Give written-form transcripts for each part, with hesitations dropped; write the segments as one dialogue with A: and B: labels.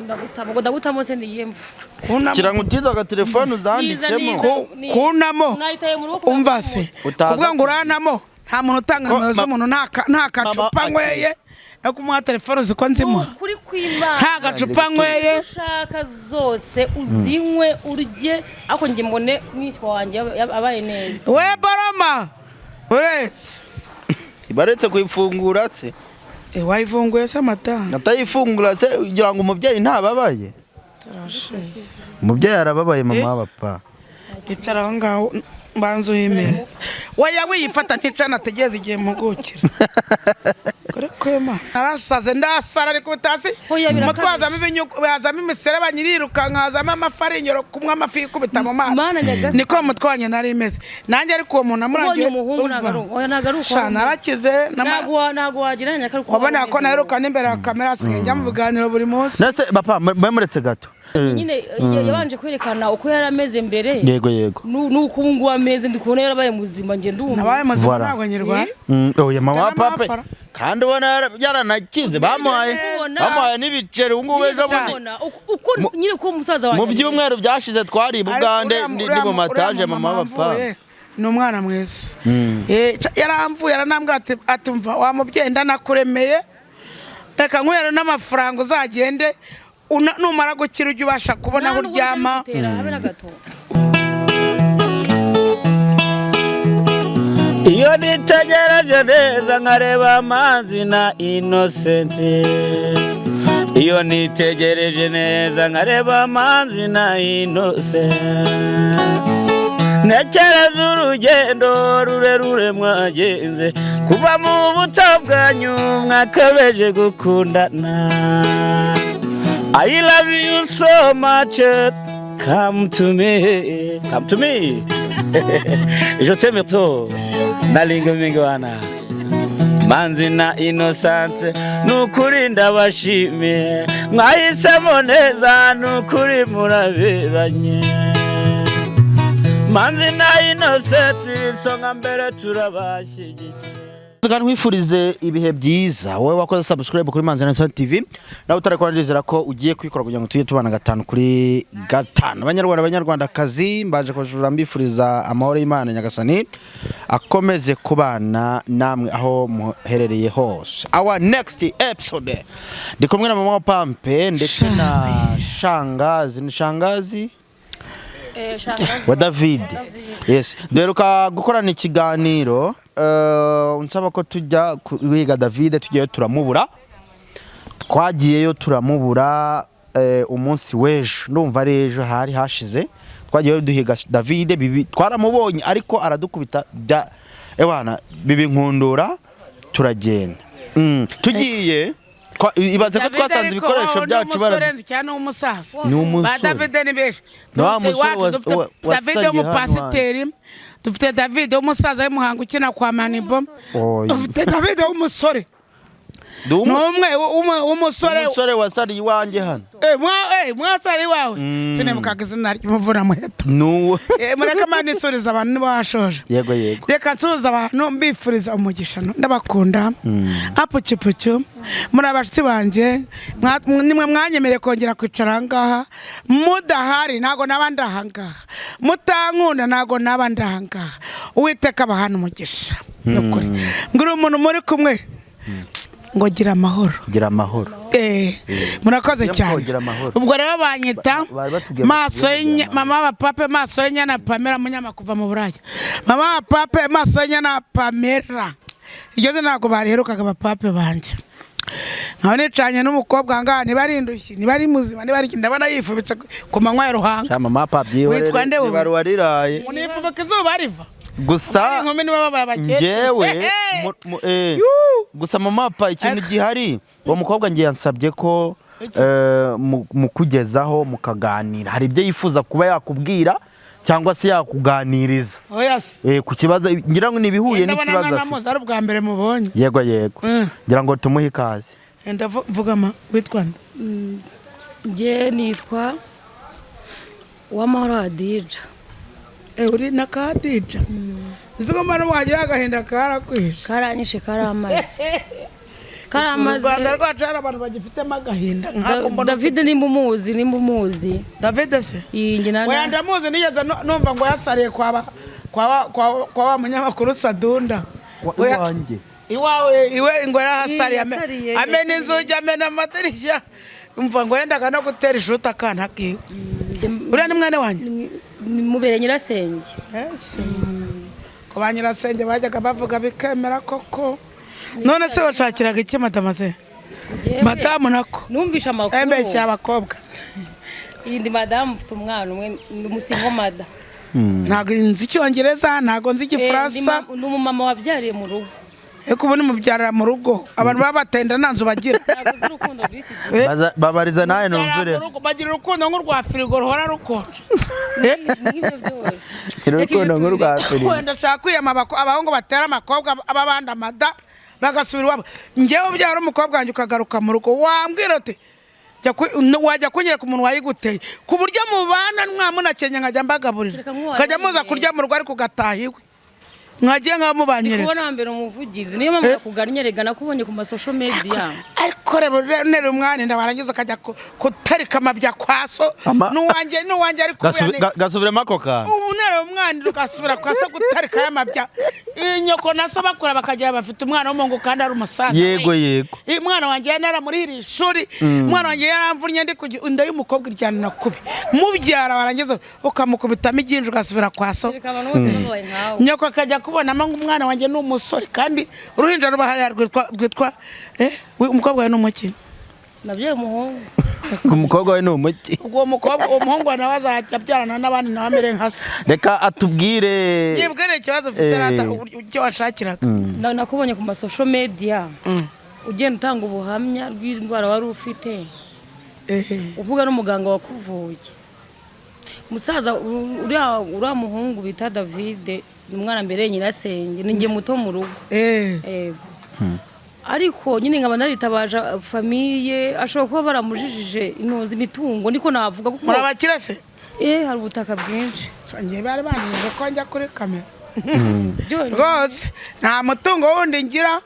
A: Ngo ndagutamo, ngo ndagutamo se niyemvu.
B: Kunamo.
C: Kugira ngo utize agatelefone uzandikemo.
B: Kunamo.
A: Nahitaye mu rugo.
B: Umva se,
C: Utaza
B: kuvuga ngo uranamo, nta muntu utanga
C: Ko
B: nimero z'umuntu, nta kacupa
C: Mama,
B: nyweye no kumuha telefone, uzi ko nzimuha?
A: Kuri kw'Imana.
B: Nta gacupa nyweye.
A: Ushaka zose uzinywe, urye, ariko njye mbone mwishywa wanjye abaye neza.
B: We barama uretse.
C: Baretse kuyifungura se?
B: Eh, wayifunguye se amata?
C: Atayifungura se ugira ngo umubyeyi ntababaye?
B: Turashize.
C: Umubyeyi arababaye, mama wa papa.
B: Icara aho ngaho, mbanza uyimere. Weya, wiyifata, nticana, ategereze igihe mpugukira kuri kwema. Narasaze, ndasara, ariko utasi.
A: Oya, birakabije.
B: Umutwe wazamo ibinyugu, hazamo imiserebanya irirukanka, hazamo amafi arinyoro, kumwe amafi yikubita mu maso.
A: Mana nyagasani.
B: Niko mu mutwe wanjye nari imeze nanjye, ariko uwo muntu
A: Ubonye
B: amurangiye.
A: umuhungu ntabwo ari oya, ntabwo ari uko.
B: Sha, narakize.
A: Ntabwo wagereranya ko ari uko.
B: Wabona ko naheruka n'imbere ya kamera, asigaye njya mu biganiro buri munsi.
C: Nese papa, mwe muretse gato.
A: Nyine yabanje kwerekana uko yari ameze mbere
C: Yego.
A: Nuko ubu ngubu ameze, ndi kubona yarabaye muzima, njye ndumva.
B: Nabaye muzima.
C: Voilà.
B: Ntabwo nyirwaye.
C: Oya, mama wa
B: Tena
C: papa.
B: mapara.
C: Kandi ubona yaranakize, bamuhaye
A: Kubona.
C: bamuhaye n'ibiceri ubu ngubu ejo bundi.
A: Kubona uko nyine uko umusaza wanjye
C: Mu byumweru byashize twari i Bugande, ndi mu mataje, mama wa papa.
B: Ni umwana mwiza. Yaramvuye, aranambwira ati mva wa mubyeyi, ndanakuremeye, reka nkuhere n'amafaranga uzagende, numara gukira ujye ubasha kubona aho
A: Nta nubwo bijya
B: uryama.
A: bigutera, habe na gato.
D: Iyo nitegereje neza nkareba amazi na Inosenti, iyo nitegereje neza nkareba amazi na Inosenti, ntekereza urugendo rurerure mwagenze kuva mu buto bwanyu mwakabeje gukundana. I love you so much. Come to me, come to me. Je t'aime trop. Nalinga mingi wana. Manzi na Innocent, nukuri ndabashimiye, mwahisemo neza, nukuri muraberanye. Manzi na Innocent, isonga mbere, turabashyigikiye.
C: Kandi nkwifurize ibihe byiza wowe wakoze subscribe kuri Manzi na TV, nawe utarakora ndizera ko ugiye kwikora kugira ngo tujye tubana gatanu kuri gatanu. Abanyarwanda, abanyarwandakazi, mbaje kubajura mbifuriza amahoro y'Imana Nyagasani akomeze kubana namwe aho muherereye hose. Our next episode, ndi kumwe na mama wa Pampe ndetse na Shangazi, ni Shangazi
A: Shangazi.
C: Wa David. Yes, duheruka gukorana ikiganiro, unsaba ko tujya wiga David, tugiyeyo turamubura. Twagiyeyo turamubura. Umunsi w'ejo, ndumva ari ejo hari hashize, twagiyeyo duhiga David bibi, twaramubonye ariko aradukubita bya ewana bibi nkundura, turagenda. Tugiye ibaze ko
B: David
C: twasanze
B: ariko
C: ibikoresho
B: wowe
C: byacu
B: ni
C: bara
B: umusore nzi cyane w'umusaza.
C: Ni
B: Ba
C: umusore.
B: David ni benshi.
C: Ni wa
B: Dufite
C: musore
B: iwacu, dufite David
C: wasariye hano.
B: w'umupasiteri, dufite David w'umusaza w'Imuhanga ukina kwa Manibo.
C: Oya.
B: Dufite David w'umusore.
C: Ndi
B: Ni umwe w'umusore.
C: Umusore wasariye iwanjye hano.
B: Mwasari iwawe, sinibukaga izina ry'umuvura muheto.
C: Nuwo.
B: Mureke Imana isuriza abantu niba washoje.
C: Yego.
B: Reka nsuhuza abantu, mbifuriza umugisha, ndabakunda apucupucu, muri abashyitsi banjye. Nimwe mwanyemereye kongera kwicara aha ngaha. Mudahari ntabwo naba ndi aha ngaha, mutankunda ntabwo naba ndi aha ngaha. Uwiteka abahana umugisha, ni ukuri. Nguri umuntu muri kumwe ngo gira amahoro.
C: Gira amahoro.
B: Murakoze
C: Iyo
B: cyane.
C: mukogera amahoro.
B: Ubwo rero banyita
C: Bari batubwiye ngo
B: maso
C: tugiye kugira
B: mama wa Pape maso y'inyana Pamela Munyama kuva mu Buraya. Mama wa Pape maso y'inyana Pamela, iryo zina ntabwo bariherukaga abapape banjye. Nkaba nicanye n'umukobwa aha ngaha, niba ari indushyi, niba ari muzima, niba ari iki, ndabona yifubitse ku manywa ya Ruhanga.
C: Sha mama pa, byihorere.
B: Witwa nde wowe?
C: Ibaruwa riraye.
B: Unifubika izuba riva.
C: Gusa
B: inkumi nibo babaye abakecuru.
C: njyewe
B: Yuu.
C: Gusa mama pa, ikintu gihari, uwo mukobwa ngiye yansabye ko mukugezaho mukaganira, hari ibyo yifuza kuba yakubwira cyangwa se yakuganiriza.
B: Oya se.
C: Ku kibazo ngira ngo ni ibihuye
B: Ndabona
C: n'ikibazo afite.
B: nanamuzi, ari ubwa mbere mubonye.
C: Yego. Ngira ngo tumuhe ikaze.
B: Enda vuga ma, witwa nde?
A: Njye nitwa Uwamahoro Hadija.
B: Uri na Kadija, uzi ko mbona wagira agahinda karakwishe.
A: Karanyishe, karamaze.
B: Mu
A: Karamaze.
B: Rwanda rwacu hari abantu bagifitemo agahinda nk'ako mbona.
A: David, nimba umuzi, nimba umuzi.
B: David se?
A: Iyi njye
B: Oya, ndamuzi. Nigeze numva ngo yasariye kwa wa munyamakuru Sadunda. Oya,
C: Iwanjye?
B: Iwawe, iwe ngo yarahasariye.
A: Yasariye,
B: amena
A: yasariye.
B: inzugi, amena amadirishya. Umva, ngo yendaga no gutera ishuti akana kiwe. Uriya ni mwene wanjye.
A: Mubere nyirasenge.
B: Ese ko ba nyirasenge bajyaga bavuga bikemera koko? None se washakiraga iki, madamaze?
A: Njyewe
B: Madamu nako.
A: Numvishe amakuru.
B: Embeshya abakobwa.
A: Iyi ndi madamu, mfite umwana umwe, ndi umu single mother.
B: Ntabwo nzi Icyongereza, ntabwo nzi Igifaransa.
A: Ndi umumama wabyariye mu rugo.
B: Ariko ubu nimubyarira mu rugo, abantu baba batenda nta nzu bagira.
A: Ntabwo uzi urukundo rw'iki gihe.
C: Babariza nawe
B: Babyarira
C: numvire.
B: mu rugo, bagira urukundo nk'urwa firigo ruhora rukonje.
A: Nk'ibyo byose.
C: Urukundo nk'urwa firigo.
B: Wenda ashaka kwiyama abahungu batera amakobwa ababandi amada bagasubira iwabo. Njyewe ubyara umukobwa wanjye ukagaruka mu rugo, wambwira uti wajya kunyereka umuntu wayiguteye, ku buryo mubana mwamunakenya, nkajya mbagaburira,
A: Kereka nk'uwawe
B: nkajya muza kurya mu rugo, ariko ugataha iwe, mwagiye nk'aho
A: Ndi
B: mubanyereka.
A: kubona mbere umuvugizi, niyo mpamvu nakugannye. Rega nakubonye ku ma social media.
B: Ariko reba, nera umwana inda, warangiza ukajya kutarika amabya kwa so. N'uwanjye, n'uwanjye, ariko
C: Gasubiremo ako kantu.
B: Ubu nera umwana ugasubira kwa so gutarika y'amabya. Inyoko na so bakura bakagira bafite umwana w'umuhungu kandi ari umusaza.
C: Yego, yego.
B: Umwana wanjye yaramurihiriye ishuri, umwana wanjye yaramvunnye ndi kugira inda y'umukobwa iryana kubi, mubyara warangiza ukamukubitamo iginji ugasubira kwa so.
A: Reka abantu bose babaye nkawe.
B: Nyoko akajya kubonamo ngo umwana wanjye ni umusore, kandi uruhinja ruba hariya rwitwa umukobwa we ni umuki?
A: Nabyaye umuhungu.
C: Umukobwa we ni umuki?
B: Ubwo uwo mukobwa, uwo muhungu wawe nawe azajya abyarana n'abandi, nawe amere nka se.
C: Reka atubwire.
B: Yibwire ikibazo ufite. Rata icyo washakiraga.
A: Nakubonye ku ma social media ugenda utanga ubuhamya bw'indwara wari ufite, uvuga n'umuganga wakuvuye. Musaza, uriya muhungu bita David ni umwana mbere nyirasenge, ni njye muto mu rugo. Yego, ariko nyine nkaba naritabaje famille, ashobora kuba baramujijije intuzi imitungo, niko navuga kuko
B: Muri abakire se?
A: Hari ubutaka bwinshi.
B: Njye bari banjije ko njya kuri kamera.
A: Byonyine.
B: Rwose nta mutungo wundi ngira.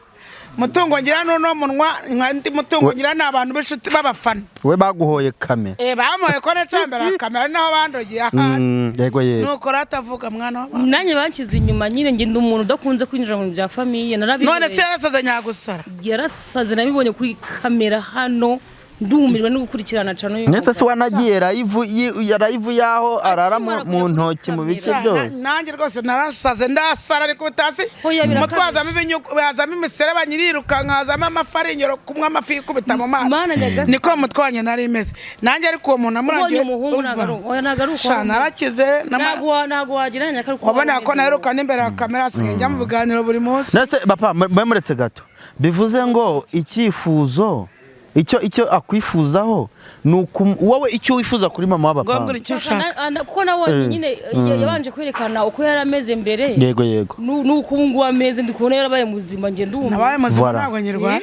B: Mutungo ngira n'uno munwa, nka ndi mutungo ngira ni abantu b'inshuti b'abafana.
C: We baguhoye kamera.
B: Bamuhaye ko naca imbere ya kamera, naho bandogiye ahandi.
C: Yego, yego.
B: Nuko ratavuga, mwana w'abantu.
A: Nanjye banshyize inyuma nyine, njye ndi umuntu udakunze kwinjira mu bya famille, narabibonye.
B: None se yarasaze nyagusara?
A: Yarasaze, nabibonye kuri kamera hano, ndumirwa no gukurikirana cano y'uyu
C: Mwese se
A: mugabo.
C: wanagiye live ya live yaho arara mu
A: Akimara
C: mu
A: kujya kuri
C: ntoki mu bice
A: kamera.
C: byose.
B: Nanjye rwose narasaze, ndasara, ariko utasi.
A: Oya, birakabije.
B: Umutwe wazamo ibinyugu, hazamo imiserebanya irirukanka, hazamo amafi arinyoro, kumwe amafi yikubita mu maso.
A: Mana nyagasani.
B: Niko mu mutwe wanjye nari imeze nanjye, ariko uwo muntu
A: Ubonye
B: amurangiye.
A: umuhungu ntabwo oya, ntabwo ari uko
B: Sha
A: wari umeze.
B: narakize.
A: Ntabwo wagereranya ko ari uko
B: Wabona
A: wari
B: ko
A: umeze.
B: naheruka n'imbere ya kamera, asigaye njya mu biganiro buri munsi.
C: Nese papa, mwe muretse gato, bivuze ngo icyifuzo icyo akwifuzaho ni wowe icyo wifuza kuri mama
B: Ngombwa
C: w'abapapa.
B: icyo ushaka.
A: Kuko nabonye nyine yabanje kwerekana uko yari ameze mbere
C: Yego, yego.
A: nuko ubu ngubu ameze, ndi kubona yarabaye muzima, njye ndumva.
B: Nabaye muzima.
C: Voilà.
B: Ntabwo nyirwaye.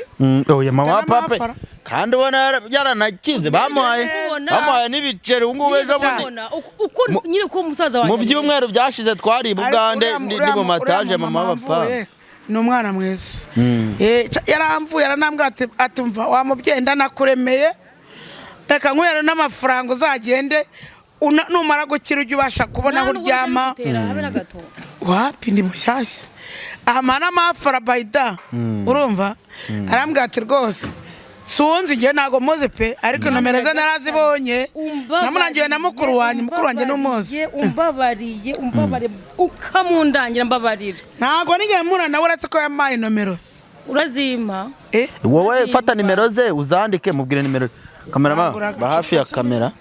C: Oya, mama wa papa
B: N'amafara.
C: kandi ubona yaranakize, bamuhaye
A: Kubona.
C: bamuhaye n'ibiceri ubu ngubu ejo bundi.
A: Kubona uko nyine ko umusaza wanjye
C: Mu byumweru byashize twari i Bugande,
B: Ariko
C: ndi
B: uriya
C: mu mataje
B: uriya
C: mama w'abapapa.
B: wamvuye ni umwana mwiza. Yaramvuye aranambwira ati mva wa mubyeyi, ndanakuremeye, reka nkuhere n'amafaranga uzagende, numara gukira ujye ubasha kubona aho uryama.
A: Habe na gato.
B: Wapi, ndi mushyashya ahama n'amafara bayida, urumva? Arambwira ati rwose sunzi, njye ntabwo muzi pe, ariko nomero ze narazibonye, namurangiwe na mukuru wanjye, mukuru wanjye n'umuzi.
A: Umbabariye, umbabariye, ukamundangira, mbabarira.
B: Ntabwo nigeze mpura nawe uretse ko yampaye nomero ze.
A: Urazimpa.
C: Wowe fata nimero ze uzandike, mubwire nimero kamerama
B: Urangura
C: ba hafi ya
B: agacupa se?
C: kamera,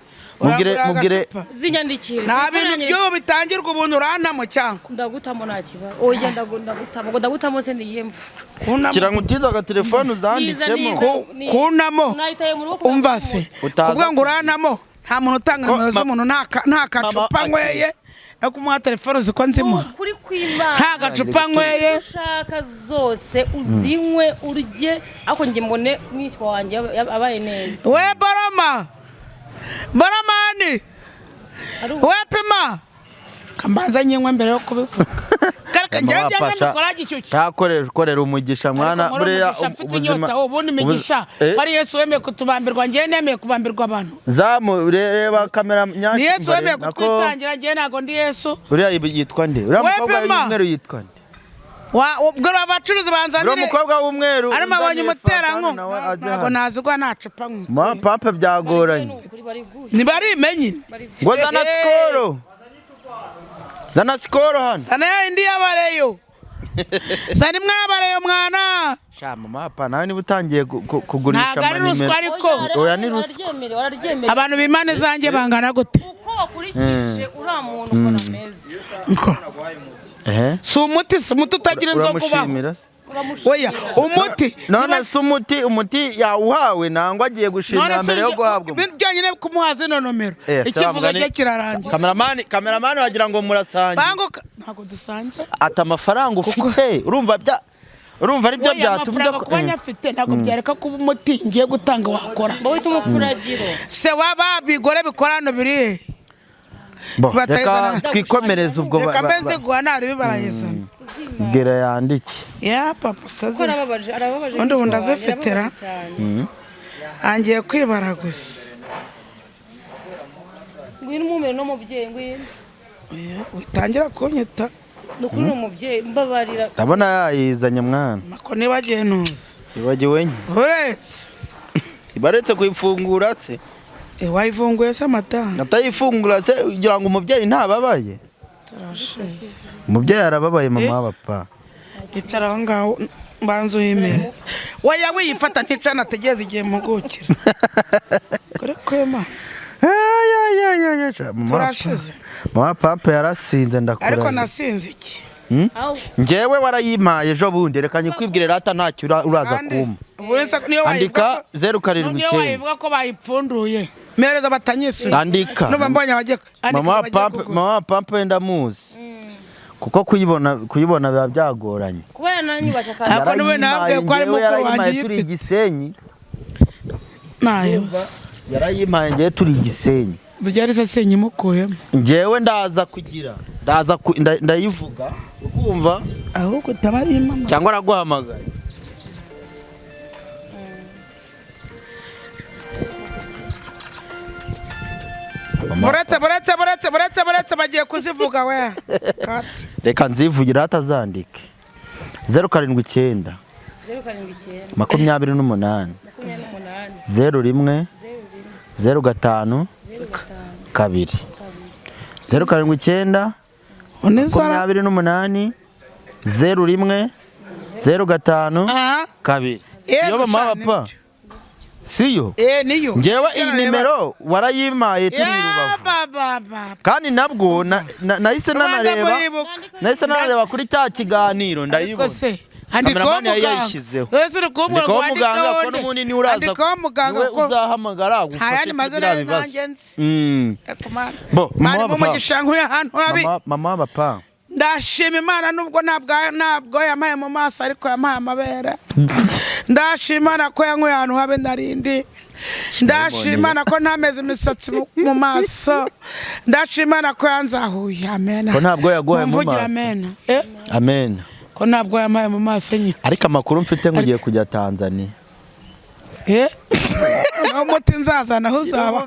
C: mubwire
B: Urangura
C: mubwire.
B: agacupa?
A: Zinyandikire.
B: Nta bintu by'ubu bitangirwa ubuntu, urantamo cyangwa?
A: Ndagutamo nta kibazo. Oya, ndagutamo ngo ndagutamo se niyihe mvu?
B: Kunamo.
C: Kira ngutize agatelefone uzandikemo.
B: Kunamo.
A: Nahitaye mu rugo.
B: Umva se,
C: Utaza
B: kuvuga ngo uranamo, nta muntu utanga
C: Ko
B: nimero z'umuntu, nta gacupa
C: Mama,
B: nyweye yo kumuha telefone, uzi ko nzimuha?
A: Kuri kw'Imana.
B: Nta gacupa nyweye.
A: Ushaka zose uzinywe, urye, ariko njye mbone mwishywa wanjye abaye neza.
B: We barama, baramani.
A: Ari
B: We pima, kambanza nyinywe mbere yo kubivuga. Kare. Ariko njyewe ibyanjye mbikora gishyushye.
C: Ntakorera korera umugisha mwana
B: Ariko nkore
C: buriya
B: umugisha, mfite
C: ubuzima
B: inyota, ubundi imigisha ari Yesu wemeye kutubambirwa, njyewe nemeye kubambirwa abantu.
C: Zamu reba kamera nyashi.
B: Ni Yesu wemeye
C: nako-
B: kutwitangira, njyewe ntabwo ndi Yesu.
C: Uriya yitwa nde? Uriya
B: We
C: mukobwa
B: Pema.
C: w'umweru yitwa nde?
B: Ubwo abacuruzi
C: Uriya
B: banzanire
C: mukobwa w'umweru
B: arimo abonye
C: unzaniye Fanta
B: umuterankunga
C: nawe aze
B: ntabwo
C: hano.
B: nazigwa nta cupa nkwe.
C: Ma pampe byagoranye.
A: Ukuri bari guhe.
B: Ntibarimenye.
C: Ngo zana sikoro. Zana sikoro hano.
B: Sana ya indi y'abareyo, sana imwe y'abareyo mwana.
C: Sha mama pa nawe niba utangiye kugurisha
B: Ntabwo ari ruswa
C: amanimero.
B: ariko
C: Oya, ni ruswa.
A: Wararyemerewe, wararyemerewe.
B: Abantu b'Imana zanjye bangana gute?
A: Uko wakurikije uriya muntu ukuntu ameze.
B: Nko.
C: Ehe.
B: Si umuti, si umuti utagira inzoga ubaho.
C: Uramushimira se?
B: Oya, umuti.
C: None se umuti yawuhawe nangwa agiye gushimira mbere yo guhabwa umuti?
B: Byonyine kumuha zino nomero,
C: Eh, se
B: icyifuzo
C: wa mugani-
B: cye kirarangira.
C: Kameramani wagira ngo murasangiye.
B: Banguka, ntabwo dusangira.
C: Ati amafaranga ufite urumva bya urumva ari byo
B: Oya,
C: byatuma
B: amafaranga kuba nyafite ntabwo byareka kuba umuti ngiye gutanga wakora.
A: Wowe umufuragiro.
B: Se waba bigore bikora hano biri he?
C: Bo,
B: Batayizana.
C: reka twikomereze ubwo
B: Reka mbe nziguha ntari barayizana.
C: Bwira yandike.
B: Ya papa
A: Kuko
B: sazi.
A: arababaje, arababaje.
B: Ubundi ubu
A: mushiki wanjye,
B: ndazifitira.
A: arababaje cyane.
B: Angiye kwibara gusa.
A: Ngwino umumere n'umubyeyi, ngwino.
B: Oya, witangira kunyita.
A: Ni ukuri uri umubyeyi, mbabarira.
C: Ndabona yayizanye mwana.
B: Mako nibagiye ntuzi.
C: Ibagiwe nke.
B: Uretse.
C: Ibaretse kuyifungura se.
B: Wayivunguye se amata?
C: Atayifungura se ugira ngo umubyeyi ntababaye?
B: Turashize.
C: Umubyeyi arababaye mama wa papa.
B: Icara aho ngaho mbanza uyimereze. Oya wiyifata nticana ategereza igihe mpugukira. Kuri kwema.
C: Ay, ay, ay, ay, ay, sha, mama wa papa.
B: Turashize.
C: Mama papa yarasinze ndakurahiye.
B: Ariko nasinze iki?
A: Aho
C: Njyewe warayimpaye ejo bundi reka nyikwibwire rata ntacyo uraza
B: Kandi
C: kumpa.
B: uretse niyo wayivuga
C: Andika
B: ko-
C: 079.
B: niyo wayivuga ko bayipfunduye. Mereza batanyisuye.
C: Andika.
B: Nuba mbonye abagiye andika
C: Mama
B: abagiye
C: pampe
B: kugura.
C: mama pampe ndamuzi. Kuko kuyibona biba byagoranye.
A: kuba yananyubashye akazi.
B: Ariko niwe nabwiye ko ari
C: Yarayimpaye,
B: mukuru
C: njyewe yarayimpaye
B: wanjye
C: turi
B: uyifite.
C: Igisenyi.
B: Nayo.
C: Yarayimpaye njyewe turi Igisenyi.
B: Byari se sinyimukuyemo.
C: Njyewe ndaza kugira ndaza ndayivuga ukumva
B: Ahubwo utabari mama.
C: cyangwa araguhamagaye.
B: Buretse buretse buretse buretse buretse bagiye kuzivuga we. Kati.
C: Reka nzivugira atazandike. 079
A: 079
C: 28
A: 28
C: 01 05 2 079
B: Unizara.
C: 28 01 05
B: Aha.
C: 2.
B: Yego,
C: Siyo mama
B: sha,
C: papa. Siyo.
B: Eh niyo.
C: Njyewe iyi nimero warayimpaye turi i
B: Ya
C: Rubavu.
B: baba baba.
C: Kandi nabwo nahise nanareba
B: muribuka.
C: nahise nanareba kuri cya kiganiro
B: Ariko
C: ndayibona.
B: se andikaho
C: Kameramani yari
B: muganga.
C: yayishyizeho.
B: Wese uri kumbwira ngo
C: Ndikaho muganga
B: wandikeho
C: ko
B: nde?
C: n'ubundi niwe uraza
B: Andikaho muganga
C: niwe
B: ko
C: uzahamagara
B: nta
C: agufashe
B: yandi mazina
C: biriya
B: ye
C: bibazo.
B: nanjye nzi. Eko mana.
C: Bo, mama
B: Bari
C: wa papa.
B: umugisha nkuye ahantu habi.
C: Mama wa papa.
B: Ndashima Imana nubwo ntabwo yampaye mu maso ariko yampaye amabere. Ndashima Imana ko yankuye ahantu habe narindi. Ndashima Imana ko ntameze imisatsi mu maso. Ndashima Imana ko yanzahuye. Amen.
C: Ko ntabwo yaguhaye mu
B: Mumvugire
C: maso.
B: Amen.
C: Amen.
B: Ko ntabwo yampaye mu maso nyine.
C: Ariko amakuru mfite ngo ugiye kujya Tanzania.
B: Naho umuti nzazana aho uzaba.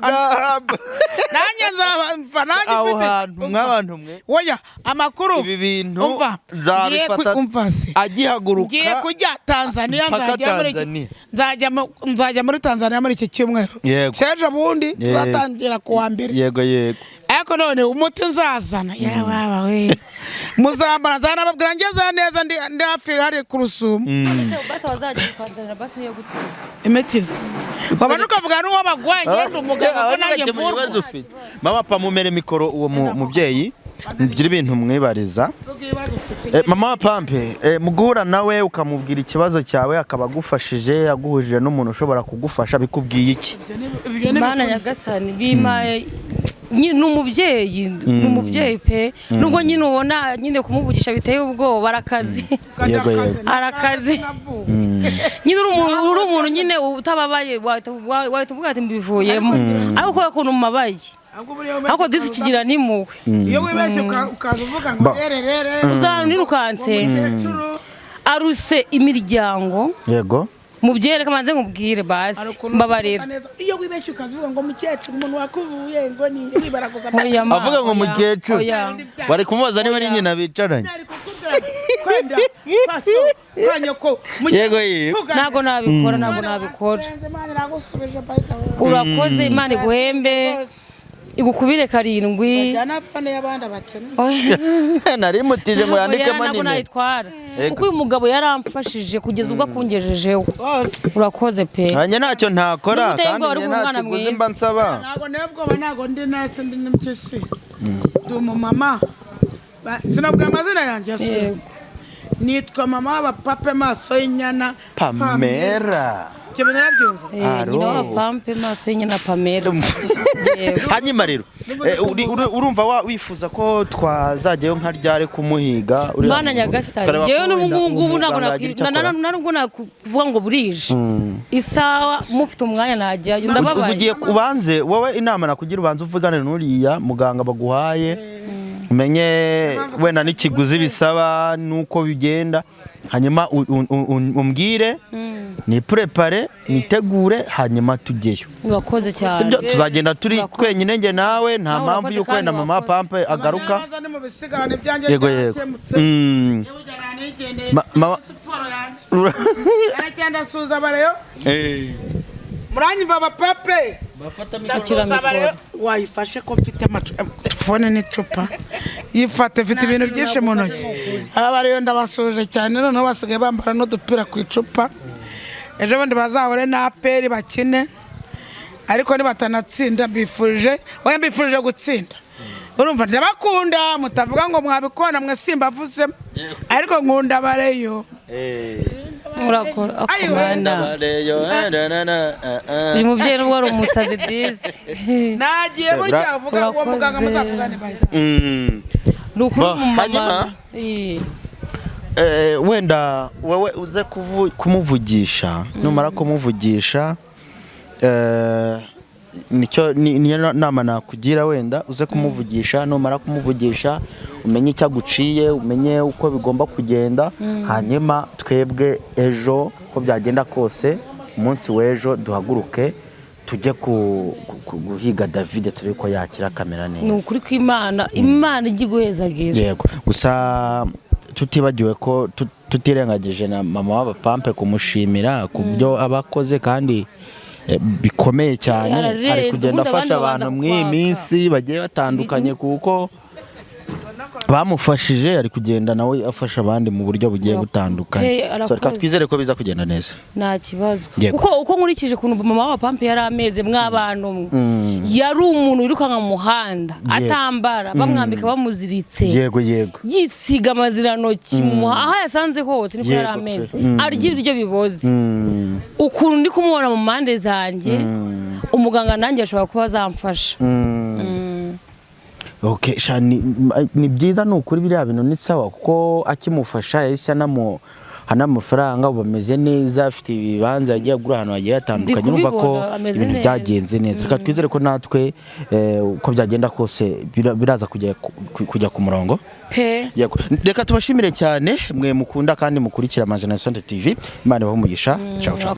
B: Nanjye nzaba mva nanjye
C: Aho
B: mfite.
C: hantu mw'abantu mwe.
B: Oya amakuru.
C: Ibi bintu
B: Umva.
C: nzabifata
B: Umva se.
C: agihaguruka.
B: Ngiye kujya Tanzania
C: Mpaka
B: nzajya muri iki
C: Tanzania.
B: nzajya muri Tanzania muri iki cyumweru.
C: Yego.
B: Sejo bundi tuzatangira ku wa mbere.
C: Yego yego.
B: Ariko none umuti nzazana yewe waba we. Muzambara nzanababwira ngeze neza ndi hafi hari ku Rusumo.
A: Ese basi wazajya ukanzanira basi niyo gutsinda.
B: Imiti. Wabona ukavuga n'uwo bagwaye ngende umuganga ko nanjye mvurwa.
C: Mama pa mumere mikoro uwo mubyeyi mugire ibintu mwibariza. Mama wa Pampe, mu guhura nawe ukamubwira ikibazo cyawe akaba agufashije aguhuje n'umuntu ushobora kugufasha bikubwiye iki?
A: Mana nyagasani bimaye ni umubyeyi, ni umubyeyi pe. Nubwo nyine ubona nyine kumuvugisha biteye ubwoba, arakazi.
C: Yego yego.
A: Arakazi. Nyine uri umuntu nyine utababaye wahita uvuga ati mbivuyemo. Ariko kubera ukuntu mubabaye.
B: Ahubwo buriya wibeshye
A: Ariko disi kigira n'impuhwe.
B: Iyo wibeshye ukaza uvuga ngo rere rere.
A: Uzanirukanse.
B: Umukecuru.
A: Aruse imiryango.
C: Yego.
A: Mubyeyi, reka manze nkubwire basi.
B: Hari ukuntu
A: Mbabarira.
B: uvuga neza. Iyo wibeshye ukaza uvuga ngo mukecuru, umuntu wakuvuye ngo ni wibaraguza.
A: Oya, ma,
C: Avuga ngo
A: oya,
C: mukecuru.
A: oya.
C: Bari kumubaza niba ari nyina bicaranye.
B: Ari kukubwira kwenda kwa so kwa nyoko.
C: Yego, yego.
A: Ntabwo nabikora, ntabwo nabikora.
B: Wasenze, Imana iragusubije, by the way.
A: Urakoze, Imana iguhembe.
B: Rwose.
A: Igukubire karindwi.
B: Bajyana phone y'abandi abakene.
A: Oya.
C: Nari mutije ngo yandikemo
A: Ntabwo
C: nimero.
A: nayitwara.
C: Yego.
A: Kuko uyu mugabo yaramfashije kugeza ubwo akungejejeho.
B: Rwose.
A: Urakoze pe.
C: Nanjye ntacyo ntakora
A: N'ubwo uteye
C: kandi
A: ubwoba,
C: njye
A: uri
C: nta
A: umwana
C: kiguzi
A: mwiza.
C: mba nsaba.
B: Ntabwo nebwoba, ntabwo ndi nasi, ndi n'impyisi, ndi umumama. Sinabwiye amazina yanjye yasubiye.
A: Yego.
B: Nitwa mama w'abapape maso y'inyana.
C: Pamela.
B: Ibyo bintu urabyumva?
A: Eh, nyina w'abapampe maso y'inyana Pamela. Yego.
C: Hanyuma rero urumva wifuza ko twazajyayo nka ryari kumuhiga uriya
A: Mana
C: muntu?
A: nyagasani,
C: Tukareba
A: njyewe
C: ko
A: n'ubu
C: wenda
A: ngubu ntabwo
C: umuganga yagira icyo akora.
A: nubwo nakuvuga ngo burije, isaha mufite umwanya najyayo.
C: Ubu
A: Ndababaye.
C: ugiye ubanze wowe, inama nakugira, ubanze uvugane n'uriya muganga baguhaye, umenye wenda n'ikiguzi bisaba n'uko bigenda, hanyuma umbwire ni prepare, nitegure, hanyuma tujyeyo.
A: Urakoze cyane.
C: Sibyo, tuzagenda turi
A: Urakoze.
C: twenyine njye nawe, nta
A: Nawe
C: mpamvu
A: urakoze
C: y'uko wenda
A: kandi
C: mama
A: wakoze.
C: Pampe agaruka.
B: Naza ni mu bisigarane ibyanjye
C: Yego, yego.
B: byakemutse. Yewe, ujyana nigendeye. Siporo yanjye aracyenda asuhuza abareyo. Muranyumva abapape? Ndasuhuza abareyo. Wayifashe ko mfite phone n'icupa, yifate, mfite ibintu byinshi mu ntoki. Aba bariyo ndabasuhuje cyane. Noneho basigaye bambara n'udupira ku icupa. Ejo bundi bazahure na APR bakine, ariko nibatanatsinda mbifurije, oya, mbifurije gutsinda. Urumva, ndabakunda, mutavuga ngo mwabikona mwe, simbavuze, ariko nkunda abareyo.
A: Urakoze.
B: Ayiwe.
A: Akomana uyu mubyeyi nubwo wari umusazi disi.
B: Nagiye burya uvuga uwo muganga
A: Urakoze.
B: muzavugane by
A: Ni ukuri
C: Ba,
A: umumama.
C: hanyuma?
A: Eh.
C: Wenda wowe uze kumuvugisha, numara kumuvugisha, nicyo niyo nama nakugira, wenda uze kumuvugisha, numara kumuvugisha umenye icyo aguciye, umenye uko bigomba kugenda, hanyuma twebwe ejo uko byagenda kose, umunsi w'ejo duhaguruke tujye guhiga David, turebe ko yakira kamera
A: Ni
C: neza.
A: ukuri kw'Imana, Imana ijya iguhezagira.
C: Yego, gusa tutibagiwe ko tutirengagije na mama w'abapampe kumushimira ku byo aba akoze kandi bikomeye cyane.
A: Ararenze,
C: ari kugenda
A: ubundi
C: afasha
A: abandi babanza
C: abantu muri iyi
A: kukwaka.
C: minsi bagiye batandukanye kuko bamufashije, ari kugenda nawe afasha abandi mu buryo bugiye butandukanye.
A: Hey,
C: So, reka
A: arakoze.
C: twizere ko biza kugenda neza.
A: Nta kibazo.
C: Yego.
A: Kuko uko nkurikije ukuntu mama wa pampe yari ameze mw'abantu mwe, yari umuntu wirukanka mu muhanda atambara, bamwambika bamuziritse,
C: Yego, yego.
A: yisiga amazirantoki mu muhanda aho yasanze hose, niko yari
C: Yego,
A: ameze,
C: pe.
A: arya ibiryo biboze. Ukuntu ndi kumubona mu mpande zanjye, umuganga nanjye ashobora kuba azamfasha.
C: Okay, sha ni byiza, ni ukuri biriya bintu ni sawa, kuko akimufasha yahise anamuha n'amafaranga, ubu ameze neza, afite ibibanza yagiye agura ahantu hagiye hatandukanye.
A: Ndi
C: Urumva ko
A: kubibona, ameze
C: ibintu
A: neza.
C: byagenze neza. Reka twizere ko natwe uko byagenda kose biraza kujya ku murongo.
A: Pe.
C: Yego. Reka tubashimire cyane mwe mukunda kandi mukurikira Amazon Sante TV. Imana ibahe umugisha. Ciao ciao.